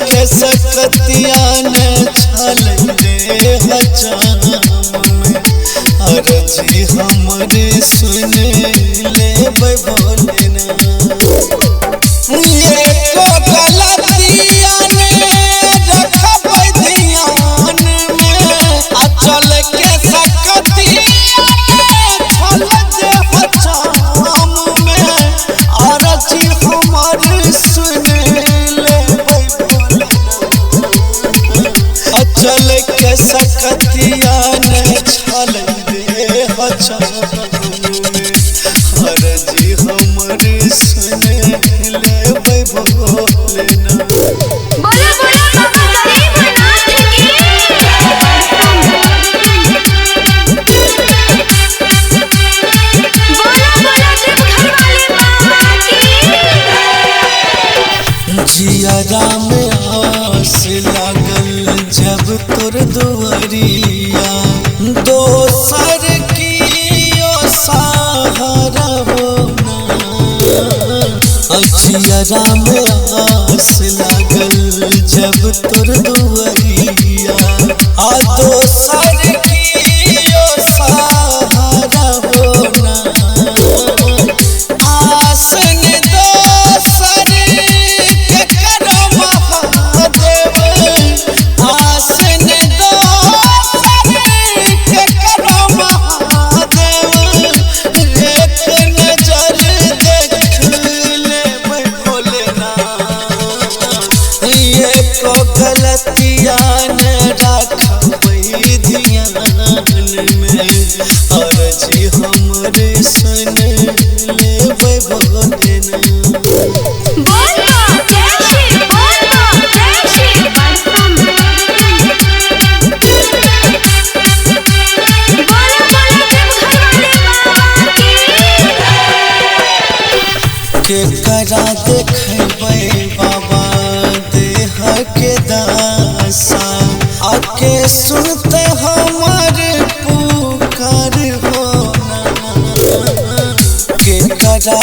के सकतिया ने छल देह चाम में। अर्जी हमर सुन लेबै भोलेनाथ। एको गलतिया ने रखबै ध्यान में, आ चल के सकतिया ने छल देह चाम में। अर्जी हमर सुन लेबै भोलेनाथ। चल के सकतिया ने छल देह चाम में। अर्जी हमर सुन लेबै भोलेनाथ। बोलो बोलो बाबा गरीबनाथ की। बोलो बोलो देवघर वाले बाबा की। जियरा में आस लागल जब तोर दुआरिया, दोसर की ओ सहारा हो ना। जियरा में आस लागल जब तोर दुआरिया, आ दोसर की ओ सहारा हो ना। आसन दोसर के करो महादेव, आसन दोसर के करो महादेव। एक नजर देख लेबै भोलेनाथ। एको गलतिया ने राखबै ध्यान में। अर्जी हमर सुन लेबै भोलेनाथ। बोल बा जय शिव, बोल बा जय शिव। बोलो बोलो देवघर वाले बाबा की। केकरा देखबै बाबा देह के दासा, आके सुनते हमर पुकार हो ना। केकरा